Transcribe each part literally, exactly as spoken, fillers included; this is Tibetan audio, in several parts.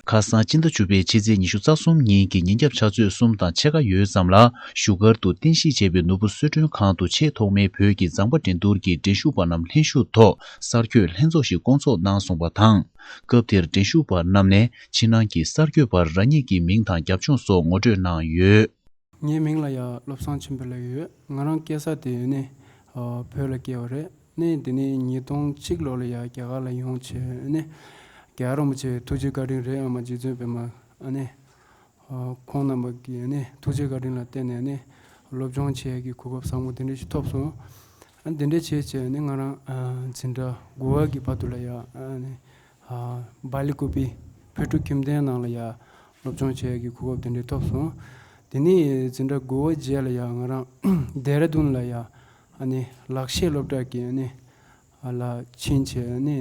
ཁ་སང་སྤྱི་ཟླ་བཅུ་པའི་ཕྱི་ཚེས་ཉི་ཤུ་རྩ་གསུམ་ཉིན་གྱི་ཉིན་རྒྱབ་ཆུ་ཚོད་གསུམ་དང་ཕྱེད་ཀ་ཡོལ་ཙམ་ལ་བཞུགས་སྒར་དུ་རྟེན་གཞི་བྱས་པའི་ནོར་བུ་གསོལ་མགྲོན་ཁང་དུ་ཆེས་ཐོག་མའི་བོད་ཀྱི་མཛངས་པ་འགྲན་བསྡུར་གྱི་འགྲན་ཞུགས་པ་རྣམས་ལྷན་ཞུགས་ཐོག་གསར་འགོད་ལྷན་ཚོགས་ཤིག་བསྐོང་ཚོགས་གནང་སོང་བ་དང་། སྐབས་དེར་འགྲན་ཞུགས་པ་རྣམས་ནས་ཕྱི་ནང་གི་གསར་འགོད་པར་རང་ཉིད་ཀྱི་མིང་དང་རྒྱབ་ལྗོངས་སོགས་ངོ་སྤྲོད་གནང་ཡོད། ངའི་མིང་ལ་ཡ་བློ་བཟང་ཆེན་པོ་ལབ་ཡོད། ང་རང་སྐྱེས་ས་དེ་ནི་ཨ་བོད་ལ་སྐྱེས་པ་རེད། ནི་དེ་ནི་ཉིས་སྟོང་གཅིག་ལོ་ལ་ཡ་རྒྱ་གར་ལ་ཡོང་བྱས་ནི་རྒྱལ་བ་རིན་པོ་ཆེ་ཐུགས་རྗེ་བཀའ་དྲིན་རེད། ཨ་མ་རྗེ་བཙུན་པད་མ་ཨ་ནི་ཨ་ཁོང་རྣམ་པ་གི་ནི་ཐུགས་རྗེ་བཀའ་དྲིན་ལ་བརྟེན་ནས་ནི་སློབ་སྦྱོང་བྱེད་ཡས་ཀྱི་གོ་སྐབས་བཟང་པོ་དེ་འདྲ་ཞིག་ཐོབ་སོང་། ཨ་དེ་འདྲ་བྱས་བྱས་ནི་ང་རང་ཨ་འཛིན་གྲྭ་དགུ་པ་གི་བར་དུ་ལ་ཡ་ཨ་ནི་ཨ་སྦ་ལི་ཀུ་པི་བོད་ཕྲུག་ཁྱིམ་སྡེའི་ནང་ལ་ཡ་སློབ་སྦྱོང་བྱེད་ཡས་ཀྱི་གོ་སྐབས་དེ་འདྲ་ཐོབ་སོང་། དེ་ནས་འཛིན་གྲྭ་དགུ་པ་རྗེས་ལ་ཡ་ང་རང་ལྡེ་ར་ལྡུན་ལ་ཡ་ཨ་ནི་ལག་ཤེས་སློབ་གྲྭ་གི་ཨ་ནི་ལ་ཕྱིན་བྱས་ཨ་ནི་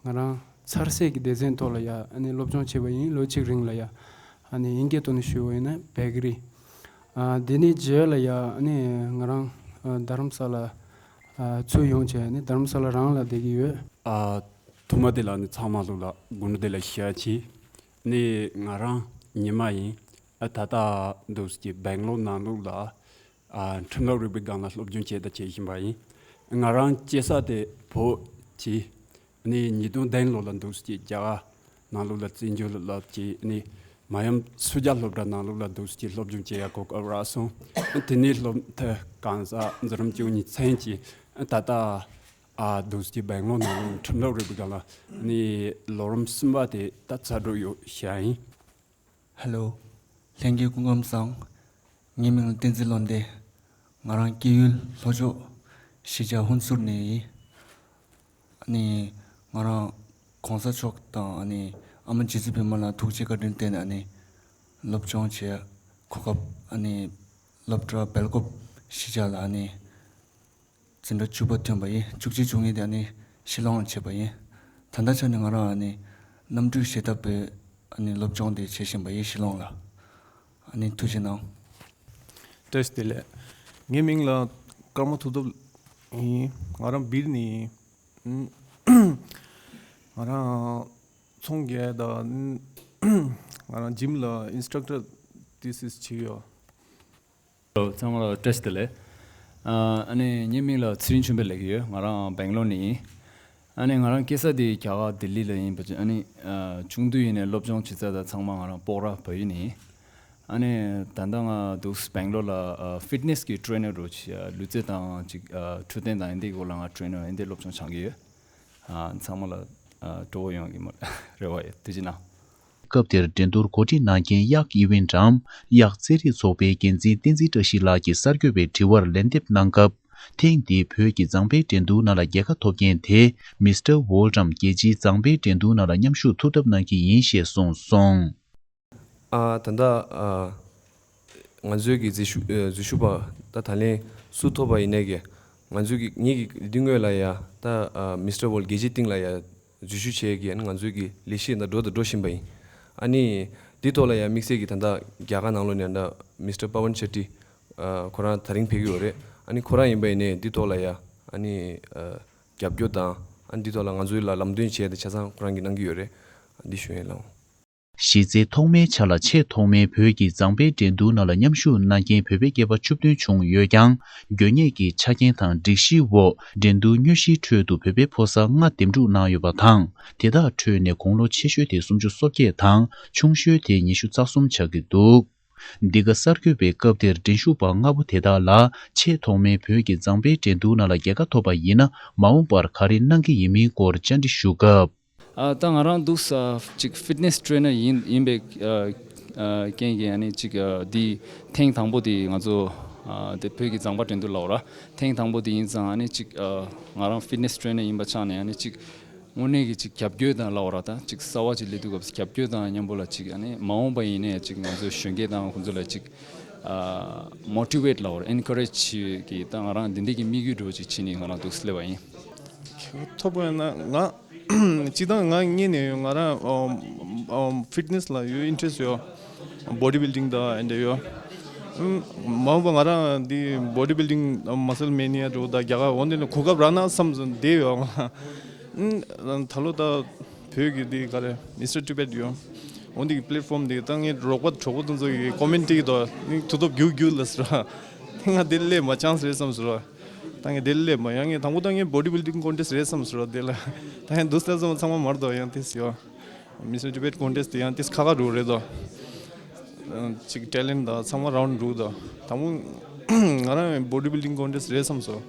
ང་རང་འཚར་སའི་གི་སྡེ་ཚན་ཐོག་ལ་ཡ་ཨ་ནི་སློབ་སྦྱོང་བྱས་པ་ཡིན། ལོ་གཅིག་རིང་ལ་ཡ་ཨ་ནི་དབྱིན་སྐད་ཐོག་ནས་ཞུས་པ་ཡིན་ན་བེ་ཀ་རི། ཨ་དེ་ནས་རྗེས་ལ་ཡ་ཨ་ནི་ང་རང་ཨ་རྡ་རམ་ས་ལ་ཨ་ཚུར་ཡོང་བྱས་ཨ་ནི་རྡ་རམ་ས་ལ་རང་ལ་བསྡད་ཀྱི་ཡོད། ཨ་ཐོག་མ་དེ་ལ་ནི་ཚང་མ་ལོག་ལ་དགུ་ནུ་དེ་ལ་ཤ་ཆི་ནི་ང་རང་ཉི་མ་ཡིན། ཨ་ད་ལྟ་འདུག་སེ་སྦེང་ལོར་ནང་ལོགས་ལ་ཨ་ཁྲིམས་ལུགས་རིག་པའི་སྒང་ལ་སློབ་སྦྱོང་བྱས་དང་བྱེད་བཞིན་པ་ཡིན། ང་རང་སྐྱེས་ས་དེ་བོད་ཆི་ནི་ཉིས་སྟོང་བདུན་ལོ་ལ་འདུག་སེ་རྒྱ་གར་ནང་ལོགས་ལ་བཙན་བྱོལ་ལ་ལབ་ཀྱི་ནི་མ་ཡུམ་སུ་ཇཱ་སློབ་གྲྭ་ནང་ལོགས་ལ་འདུག་སེ་སློབ་སྦྱོང་བྱེད་ཡ་གོ་སྐབས་རག་སོང་། དེ་ནས་སློབ་མཐར་གང་ཟག་འཛིན་རིམ་བཅུ་གཉིས་ཚུན་གྱི་ད་ལྟ་ཨ་འདུག་སེ་སྦེང་ལོར་ནང་ལོགས་ཁྲིམས་ལུགས་རིག་པའི་སྒང་ལ་ནི་ལོ་རིམ་གསུམ་པ་དེ་ད་ཚར་འགྲོ་ཡོད་ཤག་ཡིན། ཧེ་ལོ། ལྷན་རྒྱས་སྐུ་ཁམས་བཟང་། ངའི་མིང་ལ་བསྟན་འཛིན་བློ་ལྡན། ང་རང་སྐྱེས་ཡུལ་ལྷོ་ཕྱོགས་གཞིས་ཆགས་ཧུན་སུར་ནས་ཡིན། ཨ་ནི་ང་རང་གོང་ས་མཆོག་དང་ཨ་ནི་ཨ་མ་རྗེ་བཙུན་པད་མ་ལ་ཐུགས་རྗེ་བཀའ་དྲིན་བརྟེན་ནས་ཨ་ནི་སློབ་སྦྱོང་བྱེད་གོ་སྐབས། ཨ་ནི་སློབ་གྲྭ་སྦེལ་ཀོབ་གཞིས་ཆགས་ལ་ཨ་ནི་འཛིན་གྲྭ་བཅུ་པ་ཐོན་པ་ཡིན། བཅུ་གཅིག་བཅུ་གཉིས་དེ་ཨ་ནི་ཤི་ལོང་ལ་བྱས་པ་ཡིན། ད་ལྟ་ཆ་ནས་ང་རང་ཨ་ནི་གནམ་གྲུའི་གཞས་བཏབ་པའི་ཨ་ནི་སློབ་སྦྱོང་དེ་བྱེད་བཞིན་པ་ཡིན་ཤི་ལོང་ལ། ཨ་ནི་ཐུགས་རྗེ་གནང་། བཀྲ་ཤིས་བདེ་ལེགས། ངའི་མིང་ལ་ཀརྨ་མཐུ་སྟོབས་ཡིན། ང་རང་སྦིར་ནས་ཡིན། ང་རང་ཚོང་རྒྱག་དང་ང་རང་ཇིམ་ལ་ཨིན་སི་ཊག་ཊར་ཏོག་ཙམ་བྱེད་ཀྱི་ཡོད། ཚང་མ་ལ་བཀྲ་ཤིས་བདེ་ལེགས། ཨ་ནི་ངའི་མིང་ལ་ཚེ་རིང་ཆོས་འཕེལ་ལབ་ཀྱི་ཡོད། ང་རང་སྦེང་ལོར་ནས་ཡིན། ཨ་ནི་ང་རང་སྐྱེས་ས་དེ་རྒྱ་གར་ལྡི་ལི་ལ་ཡིན་པ་ཅིག་ཨ་ནི་ཨ་ཆུང་དུས་ཡིན་ནས་སློབ་སྦྱོང་བྱེད་ས་དང་ཚང་མ་ང་རང་སྤོག་ར་བལ་ཡུལ་ནས་ཡིན། ཨ་ནི་ད་ལྟ་ང་འདུག་སྦེང་ལོར་ལ་ཨ་ཕིཊ་ནེས་ཀྱི་ཊེ་རེ་ནར་རུ་ཆ་ལུས་རྩལ་དང་ཅིག་ཨ་འཕྲོད་བསྟེན་དང་འདི་སྐོར་ལ་ང་ཊེ་རེ་ནར་འདི་སློབ་སྦྱོང་སྦྱང་གི་ཡོད། ཨ་ཚང་མ་ལ་ཨ་སྤྲོ་བོ་ཡོང་གི་མ་རེ་བ་ཡོད། ཐུགས་རྗེ་གནང་། སྐབས་དེར་འགྲན་བསྡུར་གོ་སྒྲིག་གནང་མཁན་གཡག་ཨི་ཝེན་ཊི་རམ་གཡག་རྩེད་རིགས་ཚོགས་པའི་འགན་འཛིན་བསྟན་འཛིན་བཀྲ་ཤིས་ལགས་ཀྱིས་གསར་འགོད་པའི་དྲི་བར་ལན་འདེབས་གནང་སྐབས། ཐེངས་འདིའི་བོད་ཀྱི་མཛངས་པའི་འགྲན་བསྡུར་ནང་ལ་རྒྱལ་ཁ་ཐོབ་མཁན་དེ་མི་སི་ཊར་ཝོལ་ཊི་རམ་རྒྱལ་སྤྱིའི་མཛངས་པའི་འགྲན་བསྡུར་ནང་ལ་མཉམ་ཞུགས་ཐུབ་ཐབས་གནང་གི་ཡིན་ཞེས་གསུངས་སོང་། ཨ་ད་ལྟ་ཨ་ང་ཚོའི་གི་འཛུལ་ཞུགས་ཨ་འཛུལ་ཞུགས་པ་ད་ད་ལན་སུ་ཐོབ་པ་ཡིན་ནའི་གི་ང་ཚོའི་གི་ངེད་ཀྱི་འདི་སྔོན་ལ་ཡ་ད་ཨ་མི་སི་ཊར་ཝོལ་ཊི་རྒྱལ་སྤྱིའི་སྟེང་ལ་ཡ་འཛུལ་ཞུགས་བྱས་ཀྱི་ང་ཚོའི་གི་ལས་གཞི་ད་འགྲོ་དང་འགྲོ་བཞིན་པ་ཡིན། ཨ་ནི་འདི་ཐོག་ལ་ཡ་དམིགས་བསལ་གྱི་ད་ལྟ་རྒྱ་གར་ནང་ལོགས་ནས་ད་མི་སི་ཊར་པ་ཝན་ཤེ་ཊི་ཨ་ཁོ་རང་དེ་རིང་ཕེབས་ཀྱི་ཡོད་རེད། ཨ་ནི་ཁོ་རང་ཡིན་པ་ཡིན་ནའི་འདི་ཐོག་ལ་ཡ་ཨ་ནི་ཨ་རྒྱབ་སྐྱོར་དང་ཨ་ནི་འདི་ཐོག་ལ་ང་ཚོའི་ལ་ལམ་སྟོན་བྱས་ཏེ་ཆ་ཚང་ཁོ་རང་གིས་གནང་གི་ཡོད་རེད། འདི་ཞུ་ཡིན་ལགས། གཞི་རྩའི་ཐོག་མའི་ཆ་ལ་ཆེས་ཐོག་མའི་བོད་ཀྱི་མཛངས་པའི་འགྲན་བསྡུར་ནང་ལ་མཉམ་ཞུགས་གནང་མཁན་བོད་པའི་སྐྱེས་པ་བཅུ་བདུན་བྱུང་ཡོད་ཀྱང་། དགོས་ངེས་ཀྱི་ཆ་རྐྱེན་དང་སྒྲིག་གཞིའི་འོག་འགྲན་བསྡུར་དངོས་གཞིའི་ཁྲོད་དུ་བོད་པའི་ཕོ་གསར་ལྔ་འདེམས་སྒྲུག་གནང་ཡོད་པ་དང་། དེ་དག་ཁྲོད་ནས་དགུང་ལོ་ཆེ་ཤོས་དེ་སུམ་ཅུ་སོ་བརྒྱད་དང་ཆུང་ཤོས་དེ་ཉི་ཤུ་རྩ་གསུམ་ཆགས་ཀྱི་འདུག་འདི་ག་གསར་འགོད་པས་སྐབས་དེར་འགྲན་ཞུགས་པ་ལྔ་པོ་དེ་དག་ལ་ཆེས་ཐོག་མའི་བོད་ཀྱི་མཛངས་པའི་འགྲན་བསྡུར་ནང་ལ་རྒྱལ་ཁ་ཐོབ་པ་ཡིན་ན་མ་འོངས་པར་ག་རེ་གནང་གི་ཡིན་མིན་སྐོར་བཅར་འདྲི་ཞུ་སྐབས། ཨ་ད་ང་རང་འདུག་ས་ཅིག་ཕིཊ་ནེས་ཊེ་རེ་ནར་ཡིན་ཡིན་པའི་ཨ་ཨ་རྐྱེན་གྱིས་ཨ་ནི་ཅིག་ཨ་འདི་ཐེངས་དང་པོ་དེ་ང་ཚོ་ཨ་དེ་བོད་ཀྱི་མཛངས་པ་འགྲན་བསྡུར་ལབ་ར་ཐེངས་དང་པོ་དེ་ཡིན་ཙང་ཨ་ནི་ཅིག་ཨ་ང་རང་ཕིཊ་ནེས་ཊེ་རེ་ནར་ཡིན་པ་ཆགས་ནས་ཨ་ནི་ཅིག་དངོས་གནས་ཀྱི་ཅིག་རྒྱབ་སྐྱོར་དང་ལབ་ར་ད་ཅིག་གསར་པ་ཅིག་སླེབས་དུས་སྐབས་སུ་རྒྱབ་སྐྱོར་དང་མཉམ་པོ་ལ་ཅིག་ཨ་ནི་མ་འོངས་པ་ཡིན་ནའི་ཅིག་ང་ཚོའི་གཞོན་སྐྱེས་དང་ཁོང་ཚོ་ལ་ཅིག་ཨ་མོ་ཊི་ཝེཊ་ལབ་ར་ཨེན་ཁ་རེཇ་བྱེད་ཀྱི་ད་ང་རང་འདི་འདྲའི་གི་དམིགས་ཡུལ་འདྲ་བོ་ཅིག་བྱས་ནས་ང་རང་འདུག་སླེབས་པ་ཡིན། ཐོབ་པ་ཡིན་ན་ང་སྤྱིར་བཏང་ང་གཉིས་ནས་ཡོད། ང་རང་ཨམ་ཨམ་ཕིཊ་ནེས་ལ་ཡོད་ཨིན་ཊེ་རེ་སི་ཡོད། བོ་ཌི་བིལ་ཌིང་དང་ཨེ་འདྲ་ཡོད། ཨམ་མ་འོངས་པ་ང་རང་འདི་བོ་ཌི་བིལ་ཌིང་མ་སལ་མེ་ནི་ཡ་འདྲ་བོ་དང་རྒྱ་གར་འོ་འདི་ནས་གོ་སྐབས་རག་ན་བསམ་བསམ་བསྡད་ཡོད། ཨམ་ད་ལོ་ད་བོད་ཀྱི་འདི་ག་རེ་མི་སི་ཊར་ཊི་བེཊ་ཡོད། འོ་འདི་གི་པི་ལེཊ་ཕོམ་འདི་ད་ངའི་རོགས་པ་གྲོགས་པོ་དེ་ཚོ་གི་ཀོ་མེན་ཊི་འདུག་ནི་ཐུགས་སྟོབས་རྒྱུག་རྒྱུག་ལ་ཟེར་བ། ད་ང་དེ་སླེབས་མ་ཆང་སི་རེད་བསམ་ཟེར་བ། ད་ངས་དེ་སླེབས་མ་ཡང་ངས་དང་པོ་ད་ངས་བོ་ཌི་བིལ་ཌིང་ཀོན་ཊེ་སི་རེད་བསམ་ཟེར་བ། དེ་ལ་ད་ཡང་འདུག་སེ་ཚང་མ་མར་དོ་ཡང་དེ་ཟེར་བ། མི་སི་ཊར་ཊི་བེཊ་ཀོན་ཊེ་སི་དེ་ཡང་དེ་ཁ་ཁ་རུ་རེད་དོ། ཅིག་ཊེ་ལེན་ཊི་དང་ཚང་མ་རའུན་ཌི་རུ་དོ། དང་པོ་ང་རང་བོ་ཌི་བིལ་ཌིང་ཀོན་ཊེ་སི་རེད་བསམ་སོང་།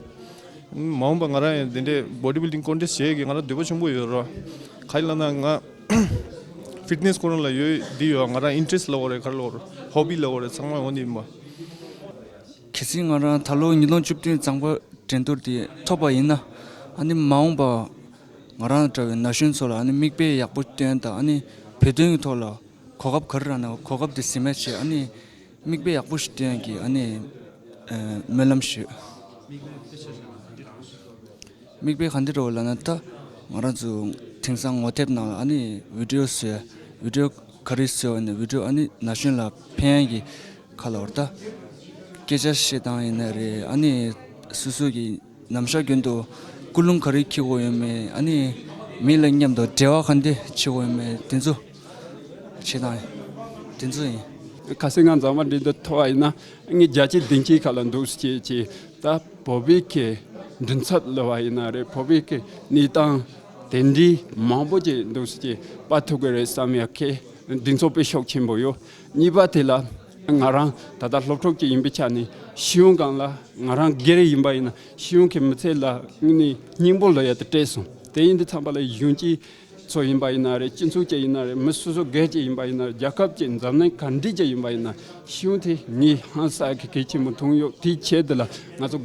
མ་འོངས་པ་ང་རང་ཡང་དེ་འདྲའི་བོ་ཌི་བིལ་ཌིང་ཀོན་ཊེ་སི་བྱེད་ཀྱི་ང་རང་འདོད་པ་ཆེན་པོ་ཡོད་རོ། ག་ཡིན་ལབ་ན་ང་ཕིཊ་ནེ་སི་ཁོ་རང་ལ་ཡོད་འདི་ཡོད། ང་རང་ཨིན་ཊེ་རེ་སི་ཊི་ལབ་དགོས་རེད་ག་རེ་ལབ་དགོས་རེད། ཧོ་བི་ལབ་དགོས་རེད་ཚང་མ་འོ་འདི་ཡིན་པ། གལ་སྲིད་ང་རང་ད་ལོ་ཉིས་སྟོང་བཅུ་བདུན་གཙང་པ་འགྲན་བསྡུར་དེ་ཐོབ་པ་ཡིན་ན། ཨ་ནི་མ་འོངས་པ་ང་རང་འདྲ་བའི་ན་གཞོན་ཚོ་ལ་ཨ་ནི་མིག་དཔེ་ཡག་པོ་སྟོན་དང་ཨ་ནི་བོད་དོན་གྱི་ཐོག་ལ་གོ་སྐབས་ག་རེ་རག་ན་གོ་སྐབས་དེ་ཟིན་མེད་བྱས་ཨ་ནི་མིག་དཔེ་ཡག་པོ་ཞིག་སྟོན་གྱི་ཨ་ནི་སྨོན་ལམ་ཞུ། མིག་དཔེ་ག་འདི་རོ་ལབ་ན་ད་ང་རང་ཚོ་དེང་སང་ངོ་དེབ་ནང་ལ་ཨ་ནི་བི་ཌི་ཡོ་བཟོས། བི་ཌི་ཡོ་ག་རེ་བཟོས་ཨ་ནི་བི་ཌི་ཡོ་ཨ་ནི་ན་གཞོན་ལ་ཕན་ཡག་གི་ཁ་ལ་བར་ད་སྐད་ཆ་བཤད་སྟངས་ཡིན་ན་རེད། ཨ་ནི་སོ་སོ་གི་ནམ་ཞག་རྒྱུན་དུ་ཀུན་སློང་ག་རེ་འཁྱེར་དགོས་ཡོད་མེད། ཨ་ནི་མི་ལ་མཉམ་དུ་འབྲེལ་བ་ག་འདི་བྱེད་དགོས་ཡོད་མེད། དེ་ཚོ་བྱེད་སྟངས་དེ་ཚོ་ཡིན། ཁ་སང་ང་འཛམ་བུ་གླིང་འདི་ཐོར་བ་ཡིན་ན་ངས་བརྒྱ་ཆ་བདུན་ཅུ་ཁ་ལ་འདུག་སེ་བྱས་བྱས་ད་བོད་པའི་གི་མགྲིན་ཚབ་ལབ་པ་ཡིན་ན་རེད། བོད་པའི་གི་གནས་སྟངས་དེ་འདྲའི་མང་པོ་ཅིག་འདུག་སེ་བྱས་པ་ཐུག་གི་རེད་བསམ་ཡག་གི། འདི་ཚོ་དཔེ་ཤུགས་ཆེན་པོ་ཡོད། གཉིས་པ་དེ་ལ་ང་རང་ད་ལྟ་སློབ་ཕྲུག་ཅིག་ཡིན་པའི་ཆ་ནས་ཤེས་ཡོན་སྒང་ལ་ང་རང་སྒེར་ཡིན་པ་ཡིན་ན་ཤེས་ཡོན་གྱི་མི་ཚེ་ལ་ངས་སྙིང་པོ་ལ་ཡ་དེ་སྤྲད་སོང་། དེ་ཡིན་དུས་ཙམ་པ་ལ་གཞོན་སྐྱེས་ཚོ་ཡིན་པ་ཡིན་ན་རེད། སྤྱི་ཚོགས་ཅིག་ཡིན་ན་རེད། མི་སོ་སོ་སྒེར་ཅིག་ཡིན་པ་ཡིན་ན་རེད། རྒྱལ་ཁབ་ཅིག་འཛམ་གླིང་ག་འདྲ་ཅིག་ཡིན་པ་ཡིན་ན་ཤེས་ཡོན་དེ་ངས་ཧང་སང་གི་གལ་ཆེན་པོ་མཐོང་ཡོད། དེའི་ཆེད་དུ་ལ་ང་ཚོ་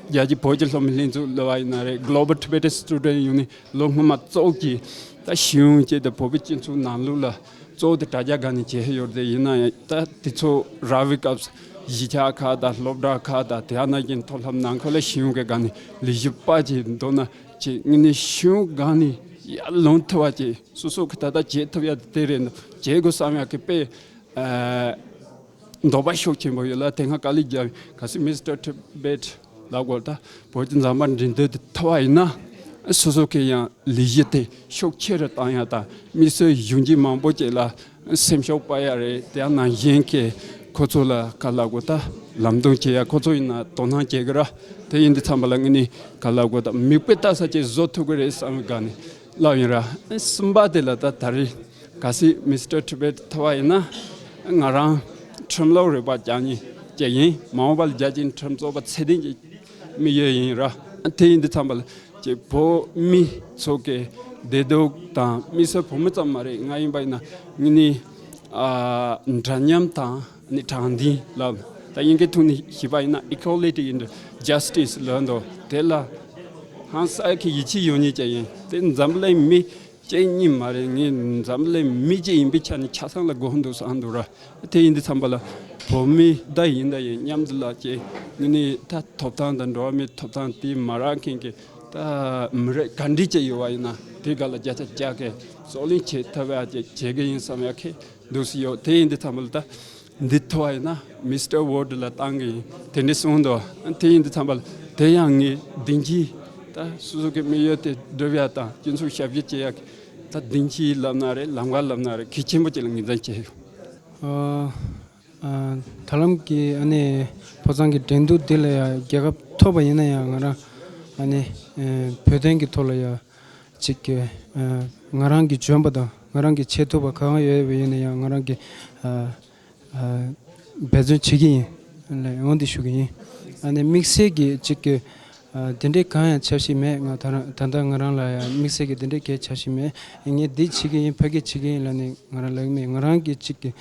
རྒྱལ་སྤྱིའི་བོད་ཀྱི་སློབ་མའི་ལྷན་ཚོགས་ལབ་པ་ཡིན་ན་རེད། Global Tibetan Student Union ལོ་སྔོན་མ་བཙུགས་ཀྱིས་ད་ཤེས་ཡོན་ཅེས་དང་བོད་པའི་སྤྱི་ཚོགས་ནང་ལོགས་ལ་གཙོ་བོ་དེ་དྲ་རྒྱ་སྒང་ནས་བྱེད་ཧེ་ཡོད་རེད། ཡིན་ན་ཡང་ད་དེ་ཚོ་རག་པའི་སྐབས་གཞིས་ཆགས་ཁག་དང་སློབ་གྲྭ་ཁག་དང་དེ་ཡང་ན་ཡིན་མཐོ་སློབ་ནང་ཁུལ་ལ་ཤེས་ཡོན་གྱི་སྒང་ནས་ལས་གཞི་སྤར་གྱི་འདུག་ན་ཅིག་ངས་ནི་ཤེས་ཡོན་སྒང་ནས་ཡར་ལོན་ཐུབ་པ་ཅིག་སོ་སོ་གི་ད་ལྟ་བྱེད་ཐུབ་ཡ་དེ་རེད། བྱེད་དགོས་བསམ་ཡ་གི་དཔེ་འདོད་པ་ཤུགས་ཆེན་པོ་ཡོད་ལ། དེ་སྔ་དཀའ་ལས་བརྒྱབ་གལ་སྲིད་མི་སི་ཊར་ཊི་བེཊ་ལབ་དགོས་ད་བོད་ཀྱི་འཛམ་བུ་གླིང་འགྲན་བསྡུར་དེ་ཐོབ་པ་ཡིན་ན་སོ་སོ་གི་ཡང་ལས་གཞི་དེ་ཤུགས་ཆེ་རུ་བཏང་ཡ་དང་དམིགས་བསལ་གཞོན་སྐྱེས་མང་པོ་ཅིག་ལ་སེམས་ཤུགས་སྤར་ཡ་རེད། དེ་ཡང་ནང་བཞིན་གྱི་ཁོ་ཚོ་ལ་ག་ལབ་དགོས་ད་ལམ་སྟོན་བྱེད་ཡ་ཁོ་ཚོ་ཡིན་ན་དོ་སྣང་བྱེད་གི་ར། དེ་ཡིན་དུས་ཙམ་པ་ལ་ངས་ནི་ག་ལབ་དགོས་ད་མིག་དཔེ་ལྟ་ས་ཅིག་བཟོ་ཐུབ་གི་རེད་བསམ་གི་སྒང་ནས་ལབ་ཡིན་ར། གསུམ་པ་དེ་ལ་ད་ད་རེས་གལ་སྲིད་མི་སི་ཊར་ཊི་བེཊ་ཐོབ་པ་ཡིན་ན་ང་རང་ཁྲིམས་ལུགས་རིག་པ་སྦྱང་མཁན་ཅིག་ཡིན། མ་འོངས་པ་ལ་རྒྱལ་སྤྱིའི་ཁྲིམས་རྩོད་པ་ཚད་ལྡན་གྱི་དམིགས་ཡུལ་ཡིན་ར། དེ་ཡིན་དུས་ཙམ་པ་ལ་ཅིག་བོད་མི་ཚོ་གི་བདེ་སྡུག་དང་དམིགས་བསལ་བོད་མི་ཙམ་མ་རེད། ང་ཡིན་པ་ཡིན་ན་ངས་ནི་ཨ་འདྲ་མཉམ་དང་ནི་དྲང་བདེན་ལབ་ད་དབྱིན་སྐད་ཐོག་ནས་ཞུས་པ་ཡིན་ན་Equality and Justice ལབ་འདུག་དེ་ལ་ཧང་སང་གི་ཡིད་ཆེས་ཡོད་མཁན་ཅིག་ཡིན། དེ་འཛམ་གླིང་མི་གཅིག་གཉིས་མ་རེད། ངས་འཛམ་གླིང་མི་གཅིག་ཡིན་པའི་ཆ་ནས་ཆ་ཚང་ལ་དགོས་འདུག་བསམ་འདུག་ར། དེ་ཡིན་དུས་ཙམ་པ་ལ་བོད་མི་ད་ཡིན་ད་ཡིན་མཉམ་དུ་ལ་ཅིག་ངས་ནི་ད་ཐོབ་ཐང་དང་འགྲོ་བ་མིའི་ཐོབ་ཐང་དེ་མ་རག་མཁན་གྱི་ད་མི་རིགས་ག་འདྲ་ཅིག་ཡོད་པ་ཡིན་ན་དེ་ག་ལ་བརྒྱ་ཆ་བརྒྱ་གི་རྩོད་ལེན་བྱེད་ཐུབ་ཡ་ཅིག་བྱེད་གི་ཡིན་བསམ་ཡ་གི་འདུག་སེ་ཡོད། དེ་ཡིན་དུས་ཙམ་པ་ལ་ད་འདི་ཐོབ་པ་ཡིན་ན་མི་སི་ཊར་ཝརལ་ཌི་ལ་བཏང་གི་ཡིན་དེ་འདྲ་གསུངས་འདུག་དེ་ཡིན་དུས་ཙམ་པ་ལ་དེ་ཡང་ངས་བདེན་གྱི་ད་སོ་སོ་གི་དམིགས་ཡུལ་དེ་སྒྲུབ་ཡ་དང་སྤྱི་ཚོགས་ཞབས་ཞུ་བྱེད་ཡ་གི་ད་བདེན་གྱི་ལབ་ན་རེད། ལམ་ཁ་ལབ་ན་རེད། གལ་ཆེན་པོ་ཅིག་ལ་ངོས་འཛིན་བྱས་ཡོད། ཨ་ཨ་ད་ལམ་གྱི་ཨ་ནི་ཕོ་བྲང་གི་འགྲན་བསྡུར་འདི་ལ་ཡ་རྒྱལ་ཁ་ཐོབ་པ་ཡིན་ན་ཡང་ང་རང་ཨ་ནི་ཨ་བོད་དོན་གྱི་ཐོག་ལ་ཡ་ཅིག་གི་ཨ་ང་རང་གི་འཇོན་པ་དང་ང་རང་གི་བྱེད་ཐུབ་པ་གང་ཡོད་པ་ཡིན་ན་ཡང་ང་རང་གི་ཨ་ཨ་འབད་བརྩོན་བྱེད་ཀྱི་ཡིན་ལ་འོང་འདི་ཞུ་གི་ཡིན། ཨ་ནི་དམིགས་བསལ་གྱི་ཅིག་གི་ཨ་དེ་འདྲའི་གང་ཡང་འཆར་གཞི་མེད། ང་ད་རང་ད་ལྟ་ང་རང་ལ་ཡང་དམིགས་བསལ་གྱི་དེ་འདྲའི་གའི་འཆར་གཞི་མེད། ངས་འདི་བྱེད་ཀྱི་ཡིན་ཕ་གི་བྱེད་ཀྱི་ཡིན་ལ་ནི་ང་རང་ལབ་ཀྱི་མེད། ང་རང་གི་ཅིག་གི་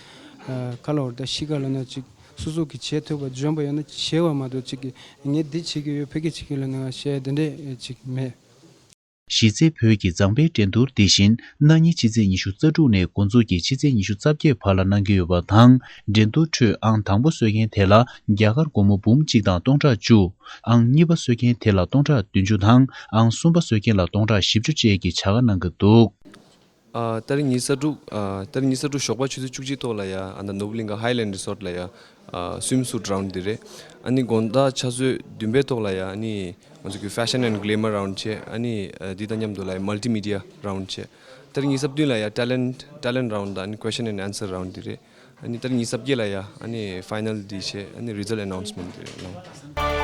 ཨ་ག་ལ་བར་ད་གཤིས་ཀ་ལ་ན་ཅིག་སོ་སོ་གི་བྱེད་ཐུབ་པ་འཇོན་པ་ཡོད་ན་བྱེད་པ་མ་གཏོགས་ཅིག་གི་ངས་འདི་བྱེད་ཀྱི་ཡོད་ཕ་གི་བྱེད་ཀྱི་ཡིན་ལ་ནི་ང་བཤད་དེ་འདྲའི་ཅིག་མེད། གཞི་རྩའི་བོད་ཀྱི་མཛངས་པའི་འགྲན་བསྡུར་འདི་བཞིན་གནངས་ཉིན་ཕྱི་ཚེས་ཉི་ཤུ་རྩ་དྲུག་ནས་འགོ་འཛུགས་ཀྱིས་ཕྱི་ཚེས་ཉི་ཤུ་རྩ་བརྒྱད་བར་ལ་གནང་གི་ཡོད་པ་དང་། འགྲན་བསྡུར་ཁྲོད་ཨང་དང་པོ་སོན་མཁན་དེ་ལ་རྒྱ་གར་སྒོར་མོ་འབུམ་གཅིག་དང་སྟོང་ཕྲག་བཅུ། ཨང་གཉིས་པ་སོན་མཁན་དེ་ལ་སྟོང་ཕྲག་བདུན་ཅུ་དང་ཨང་གསུམ་པ་སོན་མཁན་ལ་སྟོང་ཕྲག་བཞི་བཅུ་བཅས་ཀྱི་བྱ་དགའ་གནང་གི་འདུག་ཨ་ཏ་རིག་ཉི་ཤུ་རྩ་དྲུག་ཨ་ཏ་རིག་ཉི་ཤུ་རྩ་དྲུག་ཞོགས་པ་ཆུ་ཚོད་བཅུ་གཅིག་ཐོག་ལ་ཡ་ཨ་ན་ནོར་བུ་གླིང་ག་ཧའི་ལེན་ཌི་རི་སོརཊ་ལ་ཡ་ཨ་སུའིམ་སུཊ་རའུན་ཌི་འདི་རེད། ཨ་ནི་དགོང་དག་ཆུ་ཚོད་བདུན་པའི་ཐོག་ལ་ཡ་ཨ་ནི་ང་ཚོ་གི་ཕེ་ཤན་ཨེན་གྷི་ལེ་མར་རའུན་ཌི་བྱས། ཨ་ནི་ཨ་འདི་དང་མཉམ་དུ་ལ་ཡ་མལ་ཊི་མི་ཌི་ཡ་རའུན་ཌི་བྱས། ཏ་རིག་ཉི་ཤུ་རྩ་བདུན་ལ་ཡ་talent talent round དང་ཨ་ནི་question and answer round དེ་རེད། ཨ་ནི་ཏ་རིག་ཉི་ཤུ་རྩ་བརྒྱད་ལ་ཡ་ཨ་ནི་final དེ་བྱས་ཨ་ནི་result announcement དེ་རེད།